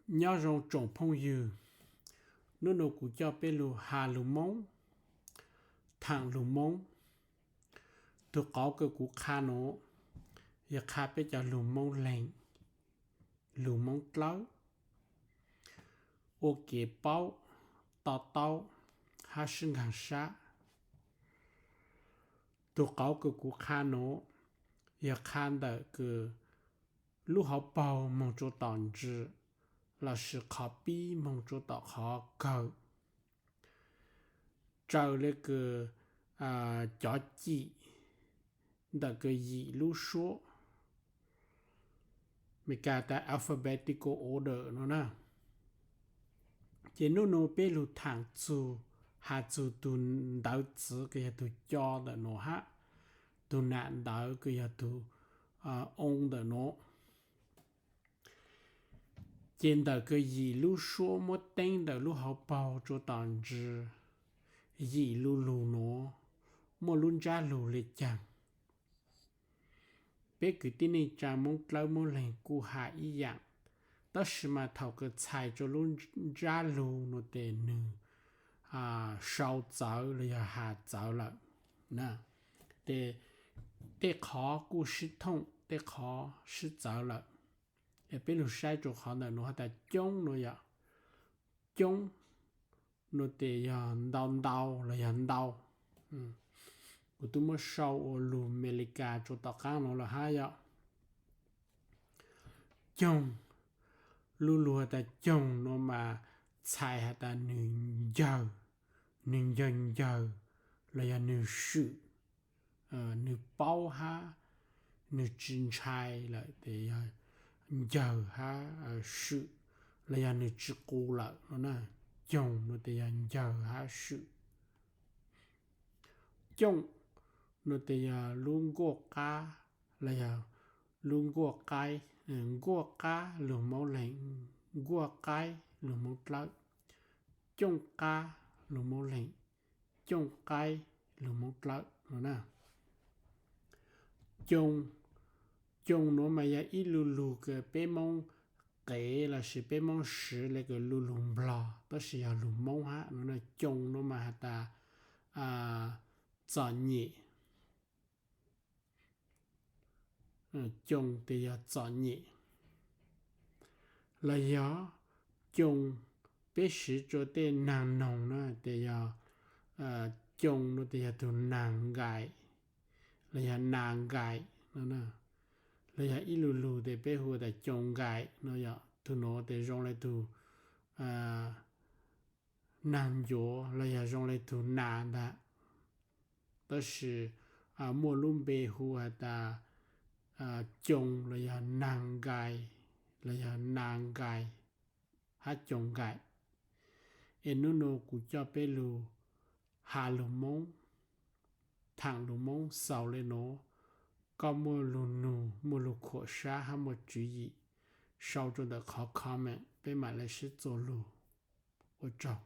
Nyob zoo tsoom phooj ywg, hnub no kuv coj peb lug has lug Moob, thaam lug Moob. Tug qauv kws kuv qha nuav yog qha peb cov lug Moob Leeg, lug Moob Dlawb, ua kev paub, to taub hab sib nkaag sab. Tug qauv kws kuv qha nuav yog qha ntawm kws lub hauv paug moog rua tom ntsws, lossis qhov pib moog rua tom qhov kawg. Raws le kws cov cim ntawm kws yim lub suab, Meskas tas alphabetical order no na. Ces nub nua peb lug thaam txug, has txug tug ntawv txwv kws yog tug co ntawm nuav hab tug nam ntawv kws yog tug o ntawm nuav. Ces ntawm kws yim lub suab muab teeb ntawm lub hauv paug rua tom ntsws, yim lu lug nuav muaj lub ntsab lug le caag? Peb kwv tij neej tsaa Moob Dlawb Moob Leeg kuj has ib yaam, tab sis mas thaum kws txhais rua lub ntsab lug nuav tes nwg sau txawv los yog has txawv lawm. Tej qhov kuj sib thooj, tej qhov sib txawv lawm. Es peb lug saib rua qhov ntawm nuav has tas coob nuav yom. Coob nuav tes yog ntau ntau los yog ntau. Kuv tub muab sau ua lug Meskas rua tom qaab nuav lawm hab yom. Coog, lu lug has tas coog nuav mas txhais has tas nwg ncawg, nwg ncawg ncawg los yog nwg swm, nwg paub hab nwg tsi ntshai lawm tes yog ncawg hab swm, los yog nwg tsi qus lawm no na. Coog nuav tes yog ncawg hab swm. Cooj nuav tes yog lub nkuaj qab los yog lub nkuaj qaib, nkuaj qab lug Moob Leeg, nkuaj qaib lug Moob Dlawb, cooj qab lug Moob Leeg, cooj qaib lug Moob Dlawb no na. Coo, coo nuav mas yog ib lu lug kws peb Moob qev lossis peb Moob swv le kws lu lug Nplog tab sis yog lug Moob hab no na. Coo nuav mas has tas txom nyem. Coo tes yog txom nyem. Los yog coo peb siv rua tej naag noog na tes yog, coo nuav tes yog tug naag nkais los yog nas nkais no. Los yog ib lu lug tes peb hu tas coo nkais no yom. Tug nuav tes zoo le tug naag ncuav los yog zoo le tug nas ntag. Tab sis muaj lub npe hu has tas coo los yog naag nkais, los yog nas nkais hab coo nkais. Es nub nua kuv coj peb lug has lug Moob, thaam lug Moob xaus le nuav. Koj muaj lug nug, muaj lug khuam sab hab muaj tswv yim, sau rua ntawm qhov comment peb mam le sib txuas lug. Ua tsaug.